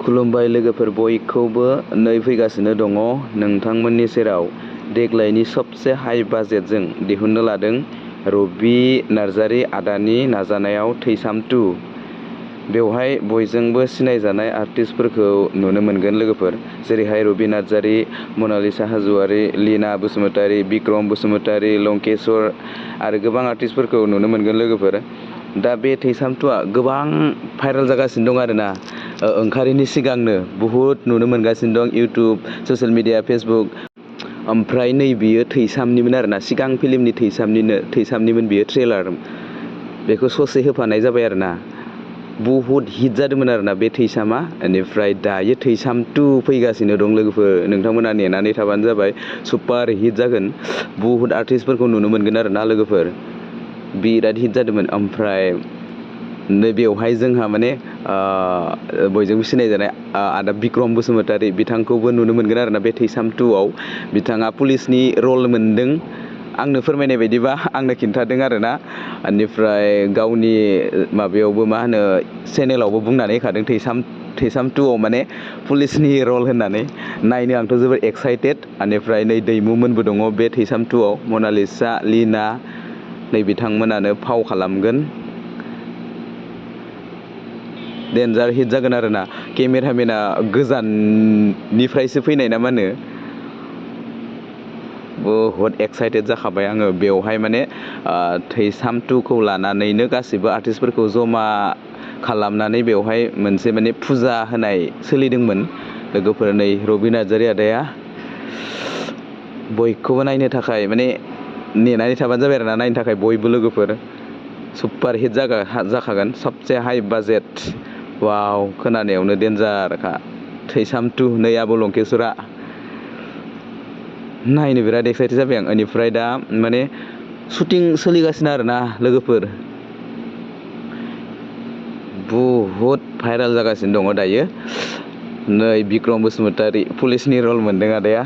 खुलुमबाय लोगोफोर बयखौबो नै फैगासिनो दङ नोंथांमोननि सेराव देग्लायनि सबसे हाई बाजेटजों दिहुननो लादों रबि नार्जारी आदानि नाजानायाव थैसाम 2। बेवहाय बयजोंबो सिनायजानाय आर्टिस्टफोरखौ नुनो मोनगोन लोगोफोर, जेरैहाय रबि नार्जारी, मनालिसा हाज'वारी, लीना बसुमतारी, बिक्रम बसुमतारी, लंकेश्वर आरो गोबां आर्टिस्टफोरखौ नुनो मोनगोन लोगोफोर। दा बे थैसाम 2आ गोबां भाइरेल जागासिनो दं आरोना। ओंखारैनि सिगांनो बुहुद नुनो मोनगासिनो दं इउटुब, ससियेल मिडिया, फेसबुक। ओमफ्राय नै बियो थैसामनिमोन आरोना, सिगां फिल्मनि थैसामनिमोन बियो ट्रेलार। बेखौ ससे होफानाय जाबाय आरोना। बुहुद हिट जादोंमोन आरोना बे थैसामा। बेनिफ्राय दायो थैसाम 2 फैगासिनो दं लोगोफोर, नोंथांमोना नेनानै थाबानो जाबाय। सुपार हिट जागोन, बुहुद आर्टिस्टफोरखौ नुनो मोनगोन आरोना लोगोफोर। बिराद हिट जादोंमोन। ओमफ्राय नै बेवहाय जोंहा माने बयजोंबो सिनायजानाय आदा बिक्रम बसुमतारी, बिथांखौबो नुनो मोनगोन आरोना बे थैसाम 2आव। बिथाङा पुलिसनि रल मोनदों आंनो फोरमायनाय बायदिबा, आंनो खिन्थादों आरोना। बेनिफ्राय गावनि माबायावबो मा होनो चेनेलावबो बुंनानै होखादों थैसाम 2आव माने पुलिसनि रल होननानै। नायनो आंथ' जोबोर एक्साइटेड। बेनिफ्राय नै दैमुमोनबो दङ बे थैसाम 2आव, मनालिसा, लीना, नै बिथांमोनानो फाव खालामगोन। डेन्जार हिट जागोन आरोना। केमेरामेना गोजाननिफ्रायसो फैनाय ना मा होनो। बहुद एक्साइटेड जाखाबाय आङो। बेवहाय माने थैसाम 2खौ लानानैनो गासिबो आर्टिस्टफोरखौ जमा खालामनानै बेवहाय मोनसे माने फुजा होनाय सोलिदोंमोन लोगोफोर। नै रबि नार्जारी आदाया बयखौबो नायनो थाखाय माने नेनानै थाबानो जाबाय आरोना, नायनो थाखाय बयबो लोगोफोर। सुपार हिट जाखागोन, सबसे हाई बाजेट। वाव, खोनानायावनो डेन्जारखा। थैसाम 2 नै आब' लंकेश्वरा। नायनो बिराद एक्साइटेड जाबाय आं। बेनिफ्राय दा माने शुटिं सोलिगासिनो आरोना लोगोफोर। बुहुद भाइरेल जागासिनो दङ दायो। नै बिक्रम बसुमतारी पुलिसनि रल मोनदों आदाया।